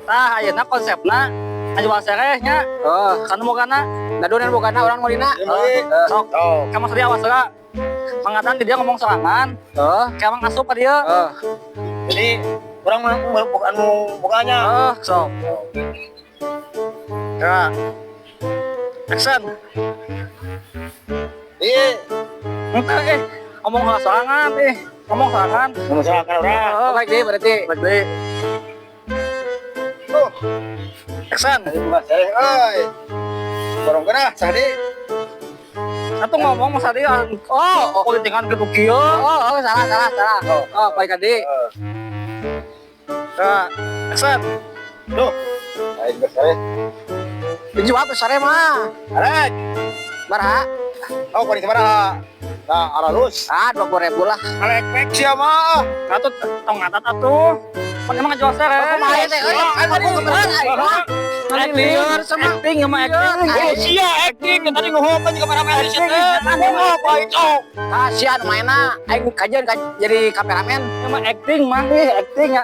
Tah, ayeuna konsepna ngajual sereh nya. Oh, Kan bogana. Nadun anu bogana urang meulina. Iya, Sok. Kamu tadi awas heula. Mangatan di dia ngomong sorangan, Oh, kayak emang asup ka dia. Oh. Jadi urang anu boganya. Oh, sok. Ya. Action. Iya. Ente ngomong heula sorangan eh. Ngomong sorangan. Ngomong sorangan urang. Oh, baik deh berarti. Baik deui. Tuh, Action. ini buka sereh euy. Borong kena sadi. Satu ngomong Mas Adi, oh, oh, politingan gitu kieu. Oh, salah, salah, salah. Oh. Oh, balik tadi. Ya, action. Tuh. Aing geus sereh. Dijual tuh sare mah. Arek. Baraha? Oh, kau di sabaraha? Nah, aralus. Ah, 20.000 lah. Arek pek sia mah. Atuh tong ngatat atuh. Pan emang ngajual sereh. Kumaha teh euy? Kan bener aing mah. Acting, sama acting sama acting. Oh, sia acting tadi ngohopan juga kameramen di situ. Ngomong itu. Kasihan mainna aing kajian jadi kameramen. Sama acting mah, ih, acting ya.